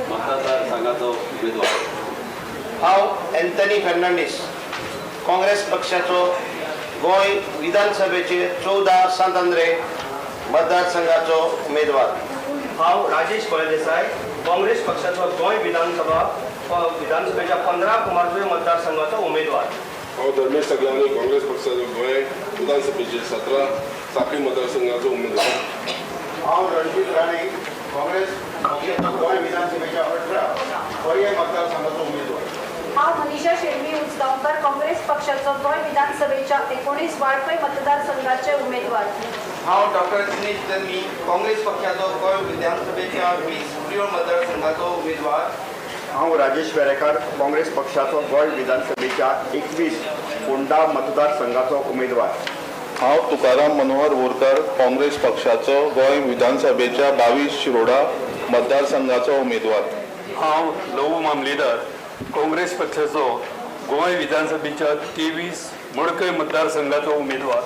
मतदारसंघाचो उमेदवार. हांव अँथनी फर्नांडीस, काँग्रेस पक्षाचो गोंय विधानसभेचे 14 सांत आंद्रे मतदारसंघाचो उमेदवार. हांव राजेश फळदेसाय, काँग्रेस पक्षाचो गोंय विधानसभेच्या 15 कुमारजुंवें मतदारसंघाचो उमेदवार. हांव धर्मेश सगलानी, काँग्रेस पक्षाचो गोंय विधानसभेचे 17 सांखळी मतदारसंघाचो उमेदवार. हांव रणजीत राणे, काँग्रेस पक्षाचो गोंय विधानसभेच्या 18 पर्यें मतदारसंघाचो उमेदवार. हांव मनीषा शेणवी उजगांवकर, काँग्रेस पक्षाचो गोंय विधानसभेच्या 19 वाळपय मतदारसंघाचे उमेदवार. हांव डॉक्टर दिनेश जल्मी, काँग्रेस पक्षाचो गोंय विधानसभेच्या 20 प्रियोळ मतदारसंघाचो उमेदवार. हांव राजेश वेरेकार, काँग्रेस पक्षाचो गोंय विधानसभेच्या 21 फोंडा मतदारसंघाचो उमेदवार. हांव तुकाराम मनोहर बोरकर, काँग्रेस पक्षाचो गोंय विधानसभेच्या 22 शिरोडा मतदारसंघाचो उमेदवार. हांव लवू मामलेदार, काँग्रेस पक्षाचो गोंय विधानसभेच्या 23 मडकय मतदारसंघाचो उमेदवार.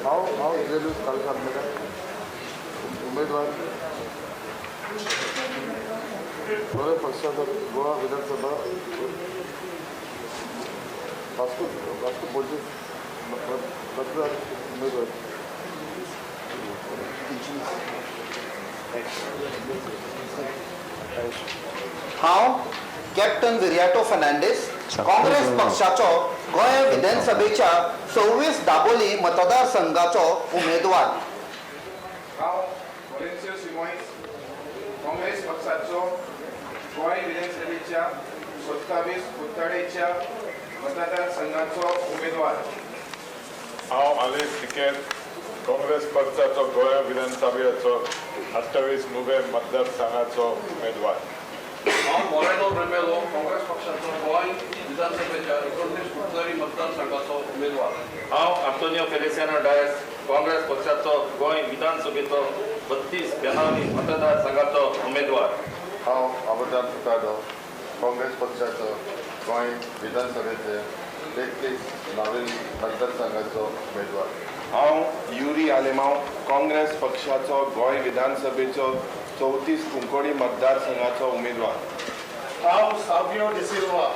हांव इजरायलूस कालसांबेकर, उमेदवार, गोवा पक्षाचो गोवा विधानसभा वास्को वास्को बोलचे मतदार उमेदवार. हांव कॅप्टन विरियाटो फर्नांडीस, काँग्रेस पक्षाचो गोंय विधानसभेच्या 26 दाबोली मतदारसंघाचो उमेदवार. हांव वॉलेन्सियो सिमोइस, काँग्रेस पक्षाचो गोंय विधानसभेच्या 27 कुडचडेच्या मतदारसंघाचो उमेदवार. हांव आलेस टिकेत, काँग्रेस पक्षाचो गोंय विधानसभेचो 28 नुवें मतदारसंघाचो उमेदवार. हांव मोरेनो रमेलो, काँग्रेस पक्षाचो गोंय विधानसभेच्या 29 कुडचडी मतदारसंघाचो उमेदवार. हांव आंतोनियो फेलिसियानो डायस, काँग्रेस पक्षाचो गोंय विधानसभेचो 32 बेनावली मतदारसंघाचो उमेदवार. हांव अबदान फुटाडो, काँग्रेस पक्षाचो गोंय विधानसभेचे 33 नावेली मतदारसंघाचो उमेदवार. हांव युरी आलेमांव, काँग्रेस पक्षाचो गोंय विधानसभेचो 34 कुंकळी मतदारसंघाचो उमेदवार. हांव सावियो डिसिल्वा,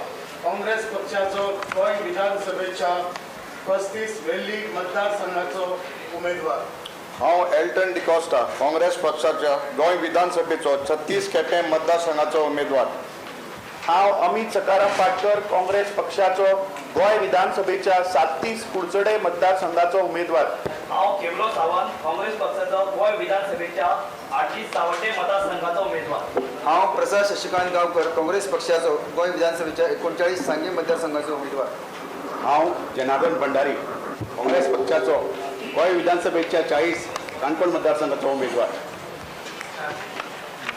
काँग्रेस पक्षाचो गोंय विधानसभेच्या 35 वेल्ली मतदारसंघाचो उमेदवार. हांव एल्टन डिकॉस्टा, काँग्रेस पक्षाच्या गोंय विधानसभेचो 36 केपें मतदारसंघाचो उमेदवार. हांव अमित सकाराम पाटकर, काँग्रेस पक्षाचो गोंय विधानसभेच्या 37 कुडचडे मतदारसंघाचो उमेदवार. हांव खेमलो सावंत, काँग्रेस पक्षाचो गोंय विधानसभेच्या 38 सावड्डे मतदारसंघाचो उमेदवार. हांव प्रसाद शशिकांत गांवकर, काँग्रेस पक्षाचो गोंय विधानसभेच्या 39 सांगे मतदारसंघाचो उमेदवार. हांव जनार्दन भंडारी, काँग्रेस पक्षाचो गोंय विधानसभेच्या 40 काणकोण मतदारसंघाचो उमेदवार.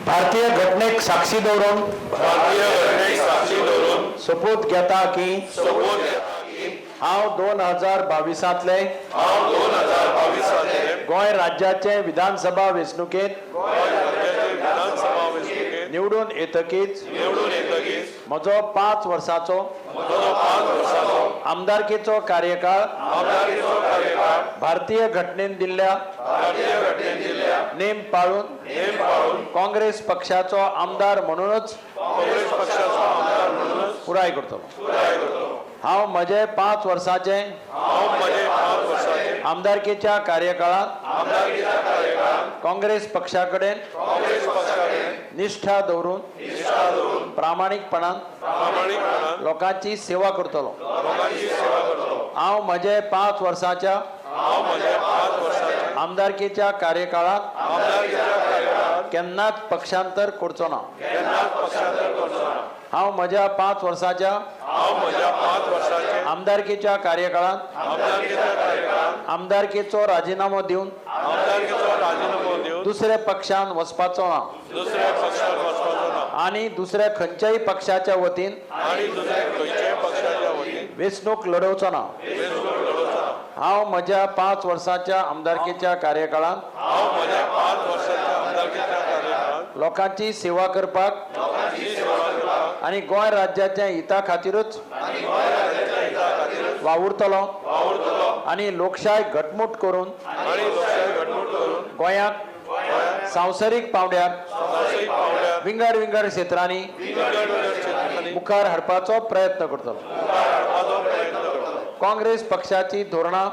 भारतीय घटनेक साक्षी दवरून, भारतीय घटनेक साक्षी दवरून, सोपूत घेता की सोपूत घेता की हांव 2022तले हांव 2022 गोंय राज्याचे विधानसभा वेंचणुकेंत गोंय राज्याचे विधानसभा वेंचणुकेंत निवडून येतकीच निवडून येतकीच म्हजो 5 वर्साचो म्हजो 5 वर्साचो आमदारकीचो कार्यकाळ आमदारकीचो कार्यकाळ भारतीय घटनेन दिल्ल्या भारतीय घटनेन दिल्ल्या नेम पाळून नेम पाळून काँग्रेस पक्षाचो आमदार म्हणूनच काँग्रेस पक्षाचो आमदार म्हणूनच पुराय करतलो. पुराय करतलो. हांव म्हजे 5 वर्साचे हांव म्हजे 5 वर्साचे आमदारकीच्या कार्यकाळांत आमदारकीच्या कार्यकाळांत काँग्रेस पक्षा कडेन काँग्रेस पक्षा कडेन निश्ठा दवरून निश्ठा दवरून प्रामाणीकपणान प्रामाणीकपणान लोकांची सेवा करतलो. लोकांची सेवा करतलो. हांव म्हजे 5 वर्साच्या हांव म्हज्या 5 वर्साच्या आमदारकीच्या कार्यकाळांत आमदारकीच्या कार्यकाळांत केन्नाच पक्षांतर करचो ना. केन्नाच पक्षांतर करचो ना. हांव म्हज्या 5 वर्साच्या हांव म्हज्या 5 वर्साचे आमदारकीच्या कार्यकाळांत आमदारकीच्या कार्यकाळांत आमदारकीचो राजिनामो दिवन आमदारकीचो राजिनामो दिवन दुसऱ्या पक्षान वचपाचो ना दुसऱ्या पक्षात वचपाचो ना आनी दुसऱ्या खंयच्याय पक्षाच्या वतीन आनी दुसऱ्या खंयच्याय पक्षाच्या वतीन वेंचणूक लढोवचो ना. वेंचणूक लढोवचो ना. हांव म्हज्या 5 वर्साच्या आमदारकीच्या कार्यकाळांत हांव म्हज्या 5 वर्साच्या आमदारकीच्या कार्यकाळांत लोकांची सेवा करपाक लोकांची सेवा करपाक आनी गोंय राज्याच्या हिता खातीरूच आनी गोंय राज्याच्या हिता खातीर वावुरतलो वावुरतलो आनी लोकशाय घटमूट करून गोंयाक संवसारीक पावंड्यार विंगड विंगड क्षेत्रांनी मुखार हाडपाचो प्रयत्न करतलो. काँग्रेस पक्षाची धोरणां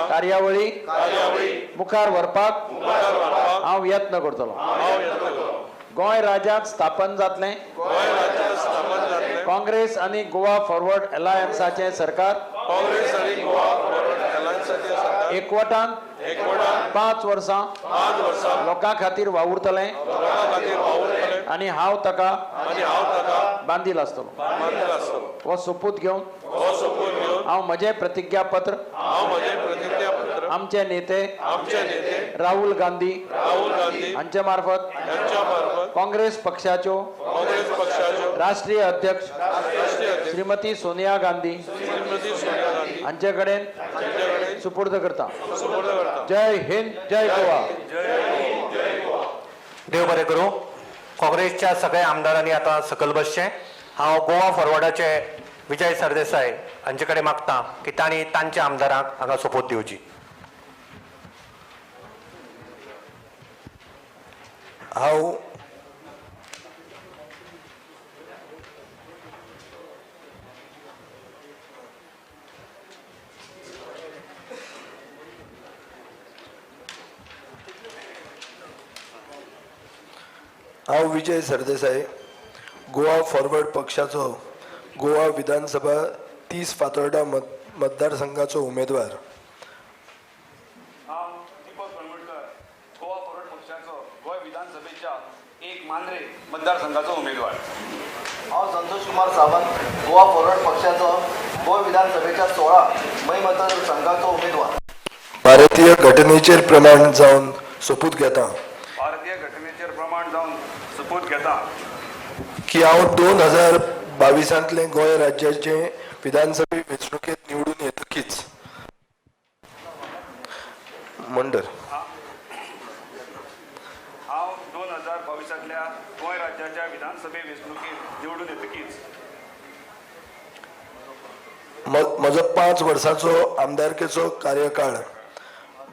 कार्यावळी मुखार व्हरपाक हांव यत्न करतलो. गोंय राज्यांत स्थापन जातलें काँग्रेस आनी गोवा फॉरवर्ड अलायन्साचें सरकार एकवटान 5 वर्सां लोकां खातीर वावुरतलें आनी हांव ताका बांदील आसतलो. हो सोपूत घेवन हांव म्हजें प्रतिज्ञापत्र आमचे नेते राहुल गांधी हांचे मार्फत काँग्रेस पक्षाच्यो राष्ट्रीय अध्यक्ष श्रीमती सोनिया गांधी हांचे कडेन सुपूर्द करता. जय हिंद, जय गोवा. देव बरें करूं. काँग्रेसच्या सगळ्या आमदारांनी आतां सकयल बसचें. हांव गोवा फॉरवर्डाचे विजय सरदेसाय हांचे कडेन मागता की तांणी तांच्या आमदारांक हांगा सोपूत दिवची. हांव विजय सरदेसाय, गोवा फॉरवर्ड पक्षाचो गोवा विधानसभा 30 फातोर्डा मतदारसंघाचो उमेदवार. हांव दीपक कळंगूटकर, गोवा फॉरवर्ड पक्षाचो गोंय विधानसभेच्या 1 मांद्रे मतदारसंघाचो उमेदवार. हांव संतोष कुमार सावंत, गोवा फॉरवर्ड पक्षाचो गोंय विधानसभेच्या 16 मय मतदारसंघाचो उमेदवार. भारतीय घटनेचेर प्रमाण जावन सोपूत घेता भारतीय घटनेचेर प्रमाण जावन सोपूत घेता की हांव 2022 गोंय राज्याचे विधानसभे वेंचणुकेंत निवडून येतकीच मंडळ हांव 2022 गोंय राज्याच्या विधानसभे वेंचणुकेंत निवडून येतकीच म्हजो 5 वर्सांचो आमदारकेचो कार्यकाळ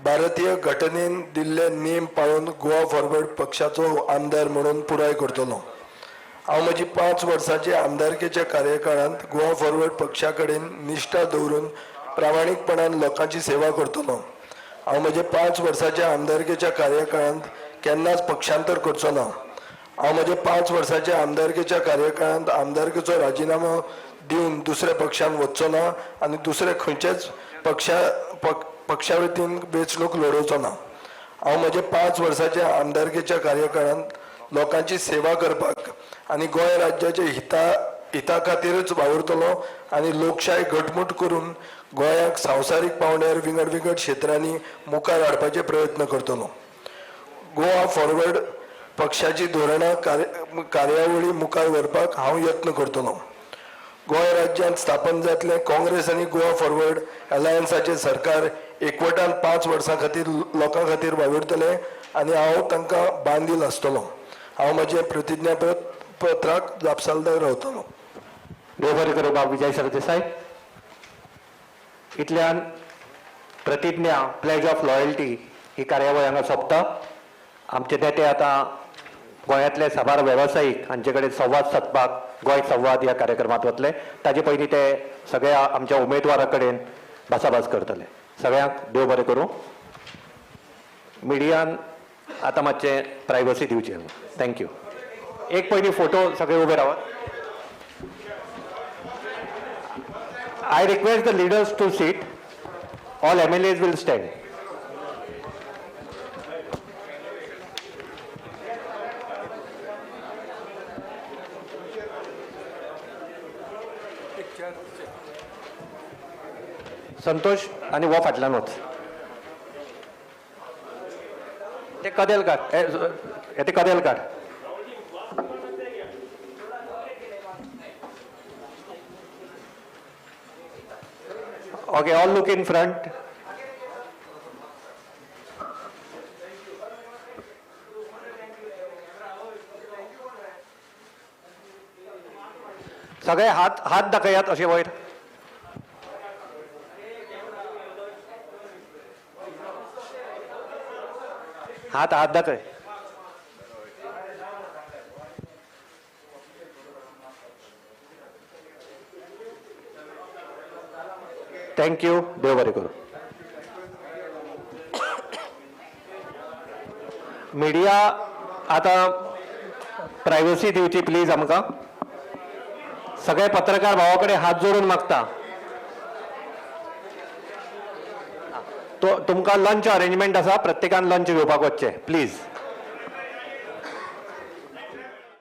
भारतीय घटनेन दिल्ले नेम पाळून गोवा फॉरवर्ड पक्षाचो आमदार म्हणून पुराय करतलो. हांव म्हजी 5 वर्सांच्या आमदारकेच्या कार्यकाळांत गोवा फॉरवर्ड पक्षा कडेन निश्ठा दवरून प्रामाणीकपणान लोकांची सेवा करतलो. हांव म्हजे 5 वर्सांच्या आमदारकेच्या कार्यकाळांत केन्नाच पक्षांतर करचो ना. हांव म्हजे 5 वर्सांच्या आमदारकेच्या कार्यकाळांत आमदारकेचो राजिनामो दिवन दुसऱ्या पक्षान वचचो ना आनी दुसऱ्या खंयच्याच पक्षा वतीन वेंचणूक लडोवचो ना. हांव म्हजे 5 वर्सांच्या आमदारकेच्या कार्यकाळांत लोकांची सेवा करपाक आनी गोंय राज्याच्या हिता खातीरच वावुरतलो आनी लोकशाय घटमूट करून गोंयाक संवसारीक पावंड्यार विंगड विंगड क्षेत्रांनी मुखार हाडपाचे प्रयत्न करतलो. गोवा फॉरवर्ड पक्षाची धोरणां कार्यावळी मुखार व्हरपाक हांव यत्न करतलो. गोंय राज्यांत स्थापन जातलें काँग्रेस आनी गोवा फॉरवर्ड अलायन्साचें सरकार एकवटान 5 वर्सां खातीर लोकां खातीर वावुरतलें आनी हांव तांकां बांदील आसतलो. हांव म्हजें प्रतिज्ञापत्राक जापसालदार रावतलो. देव बरें करूं बाब विजय सरदेसाय. इतल्यान प्रतिज्ञा प्लेज ऑफ लॉयल्टी ही कार्यावळ हांगा सोंपता. आमचे नेते आतां गोंयांतले साबार वेवसायीक हांचे कडेन संवाद सादपाक गोंय संवाद ह्या कार्यक्रमांत वतले. ताजे पयलीं ते सगळ्या आमच्या उमेदवारा कडेन भासाभास करतले. सगळ्यांक देव बरें करूं. मिडियान आतां मातशें प्रायवसी दिवची. Thank you. एक पयलीं फोटो सगळे उबे रावात. I request the leaders to sit. All MLAs will stand. Santosh आनी हो फाटल्यान वच. ते कदेल काड, ते कदेल काड. Okay, all look in front. सगळे हात हात दाखयात अशे वयर. हात हात दाखय. Thank you, देव बरें करूं. मिडिया आतां प्रायवसी दिवची प्लीज आमकां. सगळे पत्रकार भावा कडेन हात जोडून मागता. तो तुमकां लंच अरेंजमेंट आसा, प्रत्येकान लंच घेवपाक वचचें प्लीज.